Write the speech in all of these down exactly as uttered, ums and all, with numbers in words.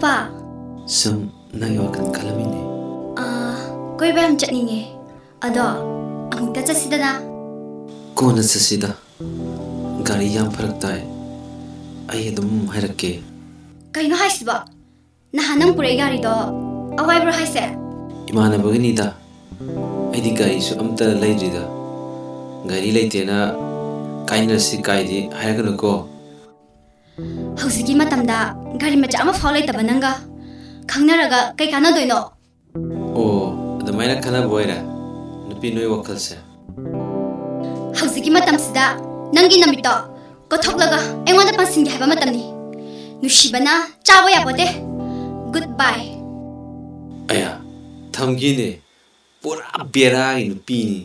ꯄꯥ꯫ ꯁꯨꯝ ꯅꯪꯒꯤ ꯋꯥꯈꯜ ꯈꯜꯂꯝꯃꯤꯅꯦ꯫ ꯑꯥ, ꯀꯣꯏꯕ ꯌꯥꯝ ꯆꯠꯅꯤꯡꯉꯦ꯫ ꯑꯗꯣ ꯑꯃꯨꯛꯇ ꯆꯠꯁꯤꯗꯅ꯫ ꯀꯣꯟꯅ ꯆꯠꯁꯤꯗ꯫ ꯒꯥꯔꯤ ꯌꯥꯝ ꯐꯔꯛ ꯇꯥꯏ꯫ ꯑꯩ ꯑꯗꯨꯝ ꯍꯥꯏꯔꯛꯀꯦ꯫ ꯀꯩꯅꯣ ꯍꯥꯏꯁꯤꯕꯣ? ꯅꯍꯥꯟ ꯅꯪ ꯄꯨꯔꯛꯏ ꯒꯥꯔꯤꯗꯣ ꯑꯋꯥꯏꯕ꯭ꯔꯣ ꯍꯥꯏꯁꯦ? ꯏꯃꯥꯟꯅꯕꯒꯤꯅꯤꯗ꯫ ꯑꯩꯗꯤ ꯒꯥꯔꯤꯁꯨ ꯑꯝꯇ ꯂꯩꯗ꯭ꯔꯤꯗ꯫ ꯒꯥꯔꯤ ꯂꯩꯇꯦꯅ ꯀꯥꯏꯅꯔꯁꯤ ꯀꯥꯏꯗꯤ ꯍꯥꯏꯔꯛꯀꯅꯨꯀꯣ꯫ ꯍꯧꯖꯤꯛꯀꯤ ꯃꯇꯝꯗ ꯒꯥꯔꯤ ꯃꯆꯥ ꯑꯃꯐꯥꯎ ꯂꯩꯇꯕ ꯅꯪꯒ ꯈꯪꯅꯔꯒ ꯀꯩ ꯀꯥꯟꯅꯗꯣꯏꯅꯣ? ꯑꯣ, ꯑꯗꯨꯃꯥꯏꯅ ꯈꯟꯅꯕ ꯑꯣꯏꯔꯦ ꯅꯨꯄꯤ ꯅꯣꯏ ꯋꯥꯈꯜꯁꯦ꯫ ꯍꯧꯖꯤꯛꯀꯤ ꯃꯇꯝꯁꯤꯗ ꯅꯪꯒꯤ ꯅꯨꯃꯤꯠꯇꯣ ꯀꯠꯊꯣꯛꯂꯒ ꯑꯩꯉꯣꯟꯗ ꯄꯥꯟꯁꯤꯟꯒꯦ ꯍꯥꯏꯕ ꯃꯇꯝꯅꯤ꯫ ꯅꯨꯡꯁꯤꯕꯅ ꯆꯥꯕ ꯌꯥꯄꯣꯠꯇꯦ꯫ Goodbye꯫ ꯑꯌꯥ, ꯊꯝꯈꯤꯅꯦ꯫ ꯄꯨꯔꯥ ꯕꯦꯔꯥꯒꯤ ꯅꯨꯄꯤꯅꯤ꯫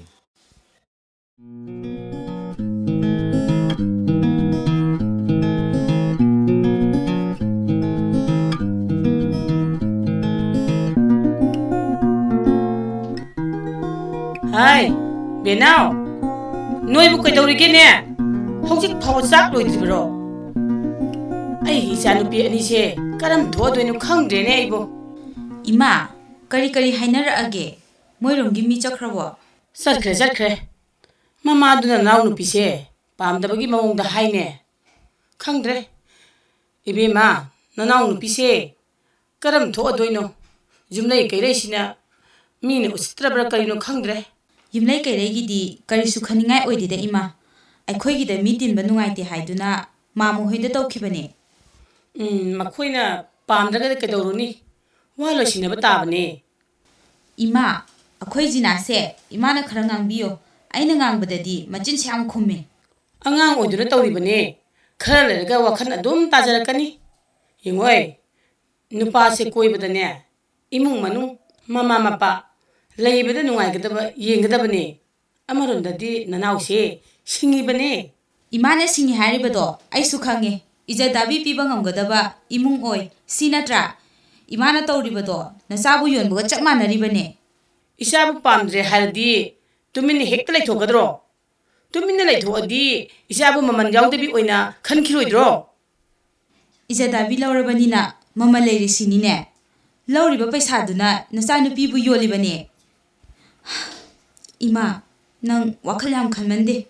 ꯍꯥꯏ, ꯕꯦꯅꯥꯎ, ꯅꯣꯏꯕꯨ ꯀꯩꯗꯧꯔꯤꯒꯦꯅꯦ? ꯍꯧꯖꯤꯛ ꯐꯥꯎꯕ ꯆꯥꯛ ꯂꯣꯏꯗ꯭ꯔꯤꯕꯔꯣ? ꯑꯩꯒꯤ ꯏꯆꯥꯅꯨꯄꯤ ꯑꯅꯤꯁꯦ ꯀꯔꯝ ꯊꯣꯛꯑꯗꯣꯏꯅꯣ ꯈꯪꯗ꯭ꯔꯦꯅꯦ ꯑꯩꯕꯨ꯫ ꯏꯃꯥ, ꯀꯔꯤ ꯀꯔꯤ ꯍꯥꯏꯅꯔꯛꯑꯒꯦ? ꯃꯣꯏꯔꯣꯝꯒꯤ ꯃꯤ ꯆꯠꯈ꯭ꯔꯕꯣ? ꯆꯠꯈ꯭ꯔꯦ, ꯆꯠꯈ꯭ꯔꯦ꯫ ꯃꯃꯥꯗꯨꯅ ꯅꯅꯥꯎ ꯅꯨꯄꯤꯁꯦ ꯄꯥꯝꯗꯕꯒꯤ ꯃꯑꯣꯡꯗ ꯍꯥꯏꯅꯦ꯫ ꯈꯪꯗ꯭ꯔꯦ꯫ ꯏꯕꯦꯝꯃ, ꯅꯅꯥꯎ ꯅꯨꯄꯤꯁꯦ ꯀꯔꯝ ꯊꯣꯛꯑꯗꯣꯏꯅꯣ? ꯌꯨꯝꯂꯩ ꯀꯩꯔꯩꯁꯤꯅ ꯃꯤꯅ ꯎꯁꯤꯠꯇ꯭ꯔꯕ꯭ꯔꯥ ꯀꯔꯤꯅꯣ ꯈꯪꯗ꯭ꯔꯦ꯫ ꯌꯨꯝꯂꯩ ꯀꯩꯔꯩꯒꯤꯗꯤ ꯀꯔꯤꯁꯨ ꯈꯟꯅꯤꯡꯉꯥꯏ ꯑꯣꯏꯗꯦꯗ ꯏꯃꯥ꯫ ꯑꯩꯈꯣꯏꯒꯤꯗ ꯃꯤ ꯇꯤꯟꯕ ꯅꯨꯡꯉꯥꯏꯇꯦ ꯍꯥꯏꯗꯨꯅ ꯃꯥꯃ ꯍꯣꯏꯗ ꯇꯧꯈꯤꯕꯅꯦ꯫ ꯎꯝ, ꯃꯈꯣꯏꯅ ꯄꯥꯝꯗ꯭ꯔꯒꯗꯤ ꯀꯩꯗꯧꯔꯨꯅꯤ? ꯋꯥ ꯂꯣꯏꯁꯤꯟꯅꯕ ꯇꯥꯕꯅꯦ꯫ ꯏꯃꯥ, ꯑꯩꯈꯣꯏ ꯖꯤꯅꯥꯁꯦ ꯏꯃꯥꯅ ꯈꯔ ꯉꯥꯡꯕꯤꯌꯣ꯫ ꯑꯩꯅ ꯉꯥꯡꯕꯗꯗꯤ ꯃꯆꯤꯟꯁꯦ ꯌꯥꯝ ꯈꯨꯝꯃꯦ꯫ ꯑꯉꯥꯡ ꯑꯣꯏꯗꯨꯅ ꯇꯧꯔꯤꯕꯅꯦ꯫ ꯈꯔ ꯂꯩꯔꯒ ꯋꯥꯈꯜ ꯑꯗꯨꯝ ꯇꯥꯖꯔꯛꯀꯅꯤ꯫ ꯌꯦꯡꯉꯣꯏ, ꯅꯨꯄꯥꯁꯦ ꯀꯣꯏꯕꯗꯅꯦ, ꯏꯃꯨꯡ ꯃꯅꯨꯡ, ꯃꯃꯥ ꯃꯄꯥ ꯂꯩꯕꯗ ꯅꯨꯡꯉꯥꯏꯒꯗꯕ ꯌꯦꯡꯒꯗꯕꯅꯦ꯫ ꯑꯃꯔꯣꯝꯗꯗꯤ ꯅꯅꯥꯎꯁꯦ ꯁꯤꯡꯉꯤꯕꯅꯦ꯫ ꯏꯃꯥꯅ ꯁꯤꯡꯉꯤ ꯍꯥꯏꯔꯤꯕꯗꯣ ꯑꯩꯁꯨ ꯈꯪꯉꯦ꯫ ꯏꯖꯠ ꯗꯥꯕꯤ ꯄꯤꯕ ꯉꯝꯒꯗꯕ ꯏꯃꯨꯡ ꯑꯣꯏ, ꯁꯤ ꯅꯠꯇ꯭ꯔꯥ? ꯏꯃꯥꯅ ꯇꯧꯔꯤꯕꯗꯣ ꯅꯆꯥꯕꯨ ꯌꯣꯟꯕꯒ ꯆꯞ ꯃꯥꯟꯅꯔꯤꯕꯅꯦ꯫ ꯏꯆꯥꯕꯨ ꯄꯥꯝꯗ꯭ꯔꯦ ꯍꯥꯏꯔꯗꯤ ꯇꯨꯃꯤꯟꯅ ꯍꯦꯛꯇ ꯂꯩꯊꯣꯛꯀꯗ꯭ꯔꯣ? ꯇꯨꯃꯤꯟꯅ ꯂꯩꯊꯣꯛꯑꯗꯤ ꯏꯆꯥꯕꯨ ꯃꯃꯜ ꯌꯥꯎꯗꯕꯤ ꯑꯣꯏꯅ ꯈꯟꯈꯤꯔꯣꯏꯗ꯭ꯔꯣ? ꯏꯖꯠ ꯗꯥꯕꯤ ꯂꯧꯔꯕꯅꯤꯅ ꯃꯃꯜ ꯂꯩꯔꯤꯁꯤꯅꯤꯅꯦ꯫ ꯂꯧꯔꯤꯕ ꯄꯩꯁꯥꯗꯨꯅ ꯅꯆꯥꯅꯨꯄꯤꯕꯨ ꯌꯣꯜꯂꯤꯕꯅꯦ꯫ ꯏꯃꯥ, ꯅꯪ ꯋꯥꯈꯜ ꯌꯥꯝ ꯈꯟꯃꯟꯗꯦ꯫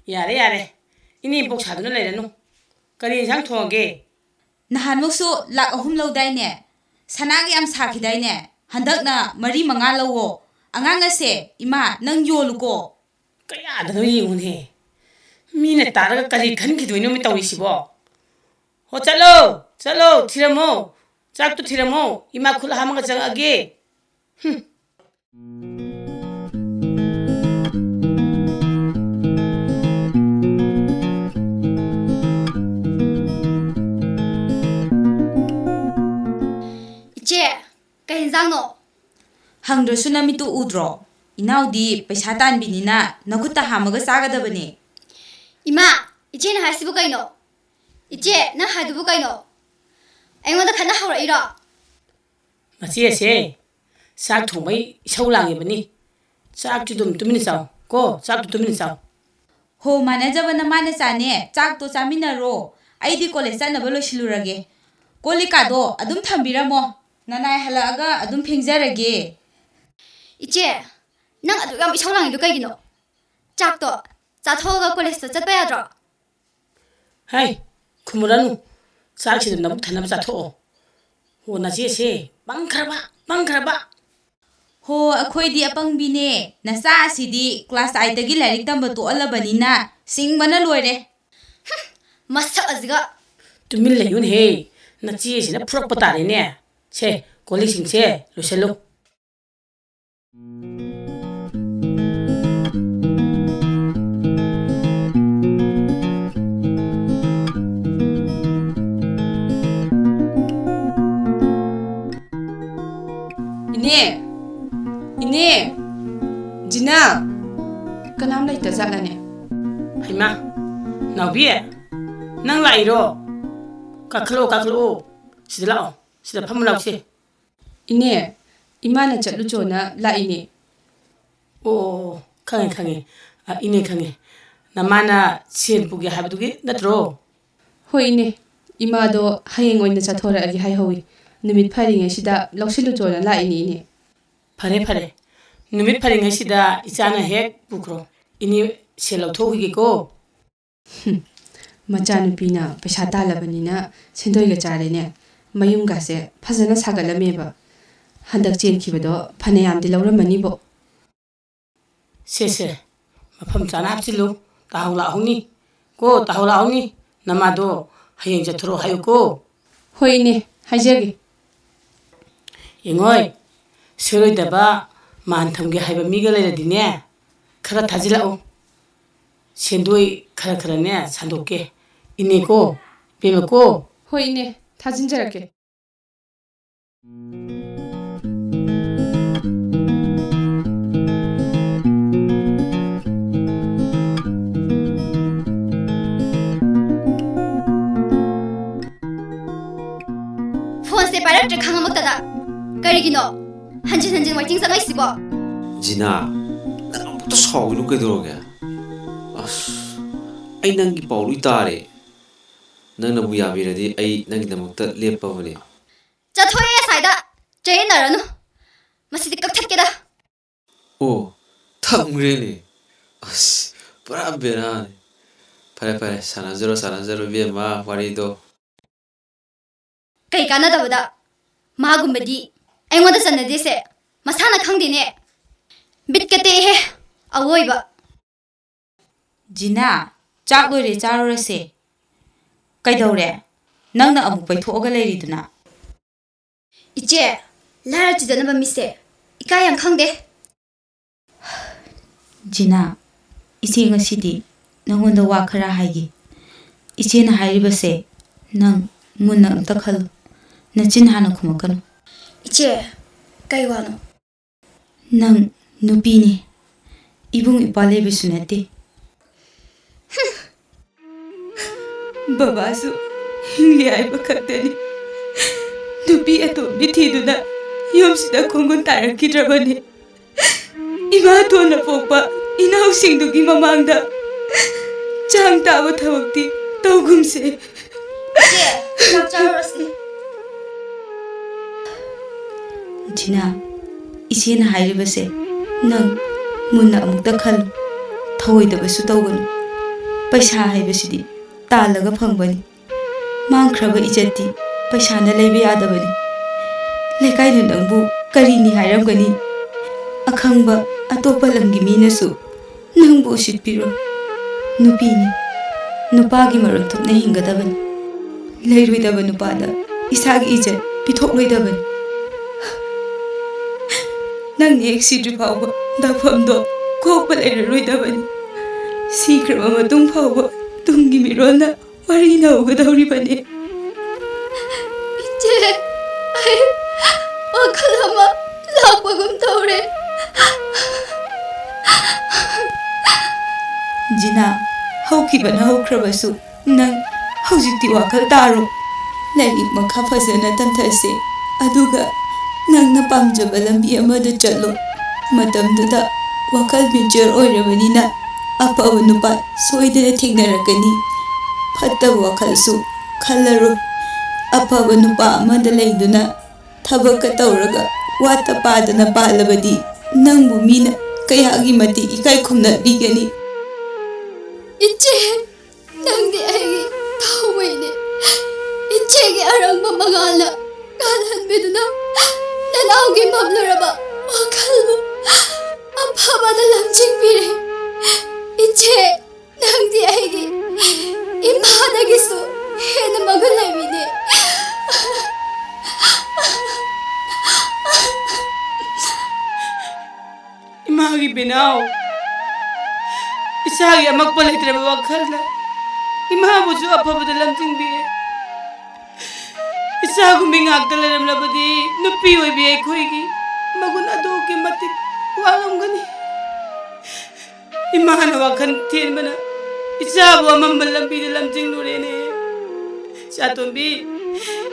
ꯌꯥꯔꯦ, ꯌꯥꯔꯦ꯫ ꯏꯅꯦ ꯄꯣꯛ ꯁꯥꯗꯨꯅ ꯂꯩꯔꯅꯨ꯫ ꯀꯔꯤ ꯏꯟꯁꯥꯡ ꯊꯣꯡꯉꯒꯦ? ꯅꯍꯥꯟꯃꯨꯛꯁꯨ ꯂꯥꯛ ꯑꯍꯨꯝ ꯂꯧꯗꯥꯏꯅꯦ? ꯁꯅꯥꯒꯤ ꯌꯥꯝ ꯁꯥꯈꯤꯗꯥꯏꯅꯦ? ꯍꯟꯗꯛꯅ ꯃꯔꯤ ꯃꯉꯥ ꯂꯧꯋꯣ꯫ ꯑꯉꯥꯡ ꯑꯁꯦ, ꯏꯃꯥ, ꯅꯪ ꯌꯣꯜꯂꯨꯀꯣ꯫ ꯀꯌꯥꯗꯅꯣ ꯌꯦꯡꯉꯨꯅꯦ꯫ ꯃꯤꯅ ꯇꯥꯔꯒ ꯀꯔꯤ ꯈꯟꯈꯤꯗꯣꯏꯅꯣ ꯃꯤ ꯇꯧꯔꯤꯁꯤꯕꯣ? ꯍꯣ, ꯆꯠꯂꯣ, ꯆꯠꯂꯣ, ꯊꯤꯔꯝꯃꯣ꯫ ꯆꯥꯛꯇꯣ ꯊꯤꯔꯝꯃꯣ꯫ ꯏꯃꯥ ꯈꯨꯠ ꯍꯥꯝꯃꯒ ꯆꯪꯉꯛꯑꯒꯦ꯫ ꯍꯨꯝ꯫ ꯏꯆꯦ, ꯀꯩ ꯌꯦꯟꯖꯥꯡꯅꯣ? ꯍꯪꯗ꯭ꯔꯁꯨ ꯅꯃꯤꯠꯇꯨ ꯎꯗ꯭ꯔꯣ? ꯏꯅꯥꯎꯗꯤ ꯄꯩꯁꯥ ꯇꯥꯟꯕꯤꯅꯤꯅ ꯅꯈꯨꯠꯇ ꯍꯥꯝꯃꯒ ꯆꯥꯒꯗꯕꯅꯦ꯫ ꯏꯃꯥ, ꯏꯆꯦꯅ ꯍꯥꯏꯁꯤꯕꯨ ꯀꯩꯅꯣ? ꯏꯆꯦ, ꯅꯪ ꯍꯥꯏꯗꯨꯕꯨ ꯀꯩꯅꯣ? ꯑꯩꯉꯣꯟꯗ ꯈꯠꯅ ꯍꯧꯔꯛꯏꯔꯣ? ꯃꯆꯦꯁꯦ ꯆꯥꯛ ꯊꯣꯡꯕꯩ ꯏꯁꯧ ꯂꯥꯡꯉꯤꯕꯅꯤ꯫ ꯆꯥꯛꯇꯤ ꯑꯗꯨꯝ ꯇꯨꯃꯤꯟꯅ ꯆꯥꯎ ꯀꯣ, ꯆꯥꯛꯇꯤ ꯇꯨꯃꯤꯟꯅ ꯆꯥꯎ꯫ ꯍꯣ, ꯃꯥꯟꯅꯖꯕ ꯅꯃꯥ ꯅꯆꯥꯅꯦ, ꯆꯥꯛꯇꯣ ꯆꯥꯃꯤꯟꯅꯔꯣ꯫ ꯑꯩꯗꯤ ꯀꯣꯂꯦꯖ ꯆꯠꯅꯕ ꯂꯣꯏꯁꯤꯜꯂꯨꯔꯒꯦ꯫ ꯀꯣꯜ ꯂꯤꯛꯀꯥꯗꯣ ꯑꯗꯨꯝ ꯊꯝꯕꯤꯔꯝꯃꯣ꯫ ꯅꯅꯥꯏ ꯍꯜꯂꯛꯑꯒ ꯑꯗꯨꯝ ꯐꯦꯡꯖꯔꯒꯦ꯫ ꯏꯆꯦ, ꯅꯪ ꯑꯗꯨꯛ ꯌꯥꯝ ꯏꯁꯧ ꯂꯥꯡꯉꯤꯗꯣ ꯀꯩꯒꯤꯅꯣ? ꯆꯥꯛꯇꯣ ꯆꯥꯊꯣꯛꯑꯒ ꯀꯣꯂꯦꯖꯇ ꯆꯠꯄ ꯌꯥꯗ꯭ꯔꯣ? ꯍꯥꯏ, ꯈꯨꯝꯃꯨꯔꯅꯨ꯫ ꯆꯥꯛꯁꯤꯗ ꯅꯕꯨꯛ ꯊꯟꯅꯕ ꯆꯥꯊꯣꯛꯑꯣ꯫ ꯍꯣ, ꯅꯆꯦꯁꯦ ꯄꯪꯈ꯭ꯔꯕ, ꯄꯪꯈ꯭ꯔꯕ꯫ ꯍꯣ, ꯑꯩꯈꯣꯏꯗꯤ ꯑꯄꯪꯕꯤꯅꯦ꯫ ꯅꯆꯥ ꯑꯁꯤꯗꯤ ꯀ꯭ꯂꯥꯁ ꯑꯥꯏꯠꯇꯒꯤ ꯂꯥꯏꯔꯤꯛ ꯇꯝꯕ ꯇꯣꯛꯍꯜꯂꯕꯅꯤꯅ ꯁꯤꯡꯕꯅ ꯂꯣꯏꯔꯦ꯫ ꯃꯁꯛ ꯑꯁꯤꯒ꯫ ꯇꯨꯃꯤꯟ ꯂꯩꯌꯨꯅꯦꯍꯦ, ꯅꯆꯦꯁꯤꯅ ꯐꯨꯔꯛꯄ ꯇꯥꯔꯦꯅꯦ꯫ ꯁꯦ, ꯀꯣꯜꯂꯤꯛꯁꯤꯡꯁꯦ ꯂꯣꯏꯁꯜꯂꯨ꯫ ꯏꯅꯦ! ꯏꯅꯦ! ꯖꯤꯅꯥ! ꯀꯅꯥꯝ ꯂꯩꯇ ꯖꯥꯠꯂꯅꯦ? ꯍꯩꯃꯥ! ꯅꯥꯎꯕꯤ! ꯅꯪ ꯂꯥꯛꯏꯔꯣ? ꯀꯥꯈꯠꯂꯛꯑꯣ, ꯀꯥꯈꯠꯂꯛꯑꯣ꯫ ꯁꯤꯗ ꯂꯥꯛꯑꯣ꯫ ꯁꯤꯗ ꯐꯝꯃꯨ ꯂꯥꯛꯁꯦ꯫ ꯏꯅꯦ, ꯏꯃꯥꯅ ꯆꯠꯂꯨꯆꯣꯅ ꯂꯥꯛꯏꯅꯦ꯫ ꯑꯣ, ꯑꯣ, ꯑꯣ, ꯈꯪꯉꯦ, ꯈꯪꯉꯦ꯫ ꯑ, ꯏꯅꯦ ꯈꯪꯉꯦ꯫ ꯅꯃꯥꯅ ꯁꯦꯟ ꯄꯨꯒꯦ ꯍꯥꯏꯕꯗꯨꯒꯤ ꯅꯠꯇ꯭ꯔꯣ? ꯍꯣꯏ, ꯏꯅꯦ꯫ ꯏꯃꯥꯗꯣ ꯍꯌꯦꯡ ꯑꯣꯏꯅ ꯆꯠꯊꯣꯔꯛꯑꯒꯦ ꯍꯥꯏꯍꯧꯋꯤ꯫ ꯅꯨꯃꯤꯠ ꯐꯔꯤꯉꯩꯁꯤꯗ ꯂꯧꯁꯤꯜꯂꯨꯆꯣꯅ ꯂꯥꯛꯏꯅꯦ, ꯏꯅꯦ꯫ ꯐꯔꯦ, ꯐꯔꯦ꯫ ꯅꯨꯃꯤꯠ ꯐꯔꯤꯉꯩꯁꯤꯗ ꯏꯆꯥꯅ ꯍꯦꯛ ꯄꯨꯈ꯭ꯔꯣ꯫ ꯏꯅꯦ, ꯁꯦꯜ ꯂꯧꯊꯣꯛꯈꯤꯒꯦꯀꯣ꯫ ꯍꯨꯝ, ꯃꯆꯥꯅꯨꯄꯤꯅ ꯄꯩꯁꯥ ꯇꯥꯜꯂꯕꯅꯤꯅ ꯁꯦꯟꯗꯣꯏꯒ ꯆꯥꯔꯦꯅꯦ꯫ ꯃꯌꯨꯝꯒꯁꯦ ꯐꯖꯅ ꯁꯥꯒꯠꯂꯝꯃꯦꯕ꯫ ꯍꯟꯗꯛ ꯆꯦꯟꯈꯤꯕꯗꯣ ꯐꯅꯌꯥꯝꯗꯤ ꯂꯧꯔꯝꯃꯅꯤꯕꯣ꯫ ꯁꯦ, ꯁꯦ, ꯃꯐꯝ ꯆꯥꯅ ꯍꯥꯞꯆꯤꯜꯂꯨ꯫ ꯇꯥꯍꯧ ꯂꯥꯛꯍꯧꯅꯤ꯫ ꯀꯣ, ꯇꯥꯍꯧ ꯂꯥꯛꯍꯧꯅꯤ꯫ ꯅꯃꯥꯗꯣ ꯍꯌꯦꯡ ꯆꯠꯊꯣꯔꯛꯑꯣ ꯍꯥꯏꯌꯨꯀꯣ꯫ ꯍꯣꯏ, ꯏꯅꯦ, ꯍꯥꯏꯖꯒꯦ꯫ ꯌꯦꯡꯉꯣꯏ, ꯁꯣꯏꯔꯣꯏꯗꯕ ꯃꯥꯟ ꯊꯝꯒꯦ ꯍꯥꯏꯕ ꯃꯤꯒ ꯂꯩꯔꯗꯤꯅꯦ, ꯈꯔ ꯊꯥꯖꯤꯜꯂꯛꯎ꯫ ꯁꯦꯟꯗꯣꯏ ꯈꯔ ꯈꯔꯅꯦ ꯁꯥꯟꯗꯣꯛꯀꯦ꯫ ꯏꯅꯦꯀꯣ, ꯏꯕꯦꯝꯃꯀꯣ꯫ ꯍꯣꯏ, ꯏꯅꯦ, ꯊꯥꯖꯤꯟꯖꯔꯛꯀꯦ꯫ ꯐꯣꯟꯁꯦ ꯄꯥꯏꯔꯛꯇ꯭ꯔꯦ ꯈꯪꯉꯃꯛꯇꯗ꯫ ꯀꯔꯤꯒꯤꯅꯣ? ꯍꯟꯖꯤꯟ ꯍꯟꯖꯤꯟ ꯋꯥꯏꯇꯤꯡ ꯆꯪꯉꯛꯏꯁꯤꯕꯣ? ꯖꯤꯅꯥ, ꯅꯪ ꯑꯃꯨꯛꯇ ꯁꯥꯎꯒꯤꯅꯨ ꯀꯩꯗꯧꯔꯒꯦ? ꯑꯁ, ꯑꯩ ꯅꯪꯒꯤ ꯄꯥꯎ ꯂꯣꯏ ꯇꯥꯔꯦ꯫ ꯅꯪꯅꯕꯨ ꯌꯥꯕꯤꯔꯗꯤ ꯑꯩ ꯅꯪꯒꯤꯗꯃꯛꯇ ꯂꯦꯞꯄꯕꯅꯦ꯫ ꯆꯠꯊꯣꯛꯑꯦ ꯑꯁ꯭ꯋꯥꯏꯗ꯫ ꯆꯌꯦꯠꯅꯔꯅꯨ꯫ ꯃꯁꯤꯗꯤ ꯀꯛꯊꯠꯀꯦꯗ꯫ ꯑꯣ, ꯊꯝꯈ꯭ꯔꯦꯅꯦ꯫ ꯑꯁ, ꯄꯨꯔꯥ ꯕꯦꯔꯥꯅꯤ꯫ ꯐꯔꯦ, ꯐꯔꯦ, ꯁꯥꯟꯅꯖꯔꯣ, ꯁꯥꯟꯅꯖꯔꯣ, ꯏꯕꯦꯝꯃ, ꯋꯥꯔꯤꯗꯣ꯫ ꯀꯩ ꯀꯥꯟꯅꯗꯕꯗ? ꯃꯥꯒꯨꯝꯕꯗꯤ ꯑꯩꯉꯣꯟꯗ ꯆꯟꯅꯗꯦꯁꯦ꯫ ꯃꯁꯥꯅ ꯈꯪꯗꯦꯅꯦ꯫ ꯕꯤꯠꯀ ꯇꯦꯛꯑꯦꯍꯦ, ꯑꯋꯣꯏꯕ꯫ ꯖꯤꯅꯥ, ꯆꯥꯛ ꯂꯣꯏꯔꯦ, ꯆꯥꯔꯨꯔꯁꯦ꯫ ꯀꯩꯗꯧꯔꯦ? ꯅꯪꯅ ꯑꯃꯨꯛ ꯄꯩꯊꯣꯛꯑꯒ ꯂꯩꯔꯤꯗꯨꯅ? ꯏꯆꯦ, ꯂꯥꯏꯔ ꯆꯤꯗꯅꯕ ꯃꯤꯁꯦ ꯏꯀꯥꯏ ꯌꯥꯝ ꯈꯪꯗꯦ꯫ ꯖꯤꯅꯥ, ꯏꯆꯦ ꯉꯁꯤꯗꯤ ꯅꯉꯣꯟꯗ ꯋꯥ ꯈꯔ ꯍꯥꯏꯒꯦ꯫ ꯏꯆꯦꯅ ꯍꯥꯏꯔꯤꯕꯁꯦ ꯅꯪ ꯃꯨꯟꯅ ꯑꯝꯇ ꯈꯜꯂꯨ꯫ ꯅꯆꯤꯟ ꯍꯥꯟꯅ ꯈꯨꯝꯃꯛꯀꯅꯨ꯫ ꯏꯆꯦ, ꯀꯩ ꯋꯥꯅꯣ? ꯅꯪ ꯅꯨꯄꯤꯅꯤ, ꯏꯕꯨꯡ ꯏꯄ꯭ꯋꯥ ꯂꯩꯕꯁꯨ ꯅꯠꯇꯦ꯫ ꯕꯕꯥꯁꯨ ꯍꯤꯡꯂꯤ ꯍꯥꯏꯕ ꯈꯛꯇꯅꯤ꯫ ꯅꯨꯄꯤ ꯑꯇꯣꯝꯕꯤ ꯊꯤꯗꯨꯅ ꯌꯨꯝꯁꯤꯗ ꯈꯣꯡꯒꯨꯟ ꯇꯥꯔꯛꯈꯤꯗ꯭ꯔꯕꯅꯤ꯫ ꯏꯃꯥꯇꯣꯟꯅ ꯄꯣꯛꯄ ꯏꯅꯥꯎꯁꯤꯡꯗꯨꯒꯤ ꯃꯃꯥꯡꯗ ꯆꯥꯡ ꯇꯥꯕ ꯊꯕꯛꯇꯤ ꯇꯧꯒꯨꯝꯁꯦ꯫ ꯏꯆꯦ, ꯆꯥꯛ ꯆꯥꯔꯨꯔꯁꯤ꯫ ꯖꯤꯅꯥ, ꯏꯆꯦꯅ ꯍꯥꯏꯔꯤꯕꯁꯦ ꯅꯪ ꯃꯨꯟꯅ ꯑꯃꯨꯛꯇ ꯈꯜꯂꯨ꯫ ꯊꯧꯑꯣꯏꯗꯕꯁꯨ ꯇꯧꯒꯅꯨ꯫ ꯄꯩꯁꯥ ꯍꯥꯏꯕꯁꯤꯗꯤ ꯇꯥꯜꯂꯒ ꯐꯪꯕꯅꯤ꯫ ꯃꯥꯡꯈ꯭ꯔꯕ ꯏꯖꯠꯇꯤ ꯄꯩꯁꯥꯅ ꯂꯩꯕ ꯌꯥꯗꯕꯅꯤ꯫ ꯂꯩꯀꯥꯏꯅ ꯅꯪꯕꯨ ꯀꯔꯤꯅꯤ ꯍꯥꯏꯔꯝꯒꯅꯤ? ꯑꯈꯪꯕ ꯑꯇꯣꯞꯄ ꯂꯝꯒꯤ ꯃꯤꯅꯁꯨ ꯅꯪꯕꯨ ꯎꯁꯤꯠꯄꯤꯔꯣꯏ꯫ ꯅꯨꯄꯤꯅꯤ, ꯅꯨꯄꯥꯒꯤ ꯃꯔꯨꯞ ꯊꯨꯞꯅ ꯍꯤꯡꯒꯗꯕꯅꯤ꯫ ꯂꯩꯔꯣꯏꯗꯕ ꯅꯨꯄꯥꯗ ꯏꯁꯥꯒꯤ ꯏꯖꯠ ꯄꯤꯊꯣꯛꯂꯣꯏꯗꯕꯅꯤ꯫ ꯅꯪ ꯍꯦꯛ ꯁꯤꯗ꯭ꯔꯤ ꯐꯥꯎꯕ ꯗꯥꯛꯐꯝꯗꯣ ꯀꯣꯛꯄ ꯂꯩꯔꯔꯣꯏꯗꯕꯅꯤ꯫ ꯁꯤꯈ꯭ꯔꯕ ꯃꯇꯨꯡ ꯐꯥꯎꯕ ꯇꯨꯡꯒꯤ ꯃꯤꯔꯣꯜꯅ ꯋꯥꯔꯤ ꯅꯧꯒꯗꯧꯔꯤꯕꯅꯤ꯫ ꯏꯆꯦ, ꯑꯩ ꯋꯥꯈꯜ ꯑꯃ ꯂꯥꯛꯄꯒꯨꯝ ꯇꯧꯔꯦ꯫ ꯖꯤꯅꯥ, ꯍꯧꯈꯤꯕꯅ ꯍꯧꯈ꯭ꯔꯕꯁꯨ ꯅꯪ ꯍꯧꯖꯤꯛꯇꯤ ꯋꯥꯈꯜ ꯇꯥꯔꯣ꯫ ꯂꯥꯏꯔꯤꯛ ꯃꯈꯥ ꯐꯖꯅ ꯇꯝꯊꯁꯦ, ꯑꯗꯨꯒ ꯅꯪꯅ ꯄꯥꯝꯖꯕ ꯂꯝꯕꯤ ꯑꯃꯗ ꯆꯠꯂꯣ꯫ ꯃꯇꯝꯗꯨꯗ ꯋꯥꯈꯜ mature ꯑꯣꯏꯔꯕꯅꯤꯅ ꯑꯐꯕ ꯅꯨꯄꯥ ꯁꯣꯏꯗꯅ ꯊꯦꯡꯅꯔꯛꯀꯅꯤ꯫ ꯐꯠꯇꯕ ꯋꯥꯈꯜꯁꯨ ꯈꯜꯂꯔꯣꯏ꯫ ꯑꯐꯕ ꯅꯨꯄꯥ ꯑꯃꯗ ꯂꯩꯗꯨꯅ ꯊꯕꯛꯀ ꯇꯧꯔꯒ ꯋꯥꯠꯇ ꯄꯥꯗꯅ ꯄꯥꯜꯂꯕꯗꯤ ꯅꯪꯕꯨ ꯃꯤꯅ ꯀꯌꯥꯒꯤ ꯃꯇꯤꯛ ꯏꯀꯥꯏ ꯈꯨꯝꯅꯕꯤꯒꯅꯤ꯫ ꯏꯆꯦ, ꯅꯪꯗꯤ ꯑꯩꯒꯤ ꯊꯥꯎꯃꯩꯅꯦ꯫ ꯏꯆꯦꯒꯤ ꯑꯔꯪꯕ ꯃꯉꯥꯜꯅ ꯉꯥꯜꯍꯟꯕꯤꯗꯨꯅ ꯅꯅꯥꯎꯒꯤ ꯃꯝꯂꯨꯔꯕ ꯋꯥꯈꯜꯕꯨ ꯑꯐꯕꯗ ꯂꯝꯖꯤꯡꯕꯤꯔꯦ꯫ ꯏꯆꯦ, ꯅꯪꯗꯤ ꯑꯩꯒꯤ ꯏꯃꯥꯗꯒꯤꯁꯨ ꯍꯦꯟꯅ ꯃꯒꯨꯟ ꯂꯩꯕꯤꯅꯦ꯫ ꯏꯃꯥꯒꯤ ꯕꯤꯅꯥꯎ, ꯏꯆꯥꯒꯤ ꯑꯃꯛꯄ ꯂꯩꯇ꯭ꯔꯕ ꯋꯥꯈꯜꯅ ꯏꯃꯥꯕꯨꯁꯨ ꯑꯐꯕꯗ ꯂꯝꯖꯤꯡꯕꯤꯌꯦ꯫ ꯏꯆꯥꯒꯨꯝꯕꯤ ꯉꯥꯛꯇ ꯂꯩꯔꯝꯂꯕꯗꯤ ꯅꯨꯄꯤ ꯑꯣꯏꯕꯤ ꯑꯩꯈꯣꯏꯒꯤ ꯃꯒꯨꯟ ꯑꯗꯨꯛꯀꯤ ꯃꯇꯤꯛ ꯋꯥꯡꯂꯝꯒꯅꯤ꯫ ꯏꯃꯥꯅ ꯋꯥꯈꯜ ꯊꯦꯟꯕꯅ ꯏꯆꯥꯕꯨ ꯑꯃꯝꯕ ꯂꯝꯕꯤꯗ ꯂꯝꯖꯤꯡꯂꯨꯔꯦꯅꯦ꯫ ꯆꯥꯇꯣꯝꯕꯤ,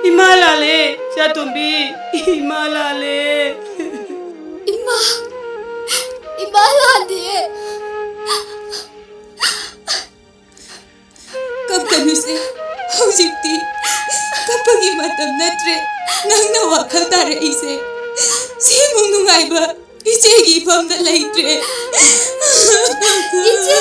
ꯏꯃꯥ ꯂꯥꯜꯂꯦ꯫ ꯆꯥꯇꯣꯝꯕꯤ, ꯏꯃꯥ ꯂꯥꯜꯂꯦ꯫ ꯏꯃꯥ, ꯏꯃꯥ ꯂꯥꯜꯂꯦ꯫ ꯀꯞꯀꯅꯨꯁꯦ, ꯍꯧꯖꯤꯛꯇꯤ ꯀꯞꯄꯒꯤ ꯃꯇꯝ ꯅꯠꯇ꯭ꯔꯦ꯫ ꯅꯪꯅ ꯋꯥꯈꯜ ꯇꯥꯔꯛꯏꯁꯦ꯫ ꯁꯤꯃꯨꯛ ꯅꯨꯡꯉꯥꯏꯕ ꯏꯆꯦꯒꯤ ꯏꯐꯝꯗ ꯂꯩꯇ꯭ꯔꯦ꯫ ꯏꯆꯦ!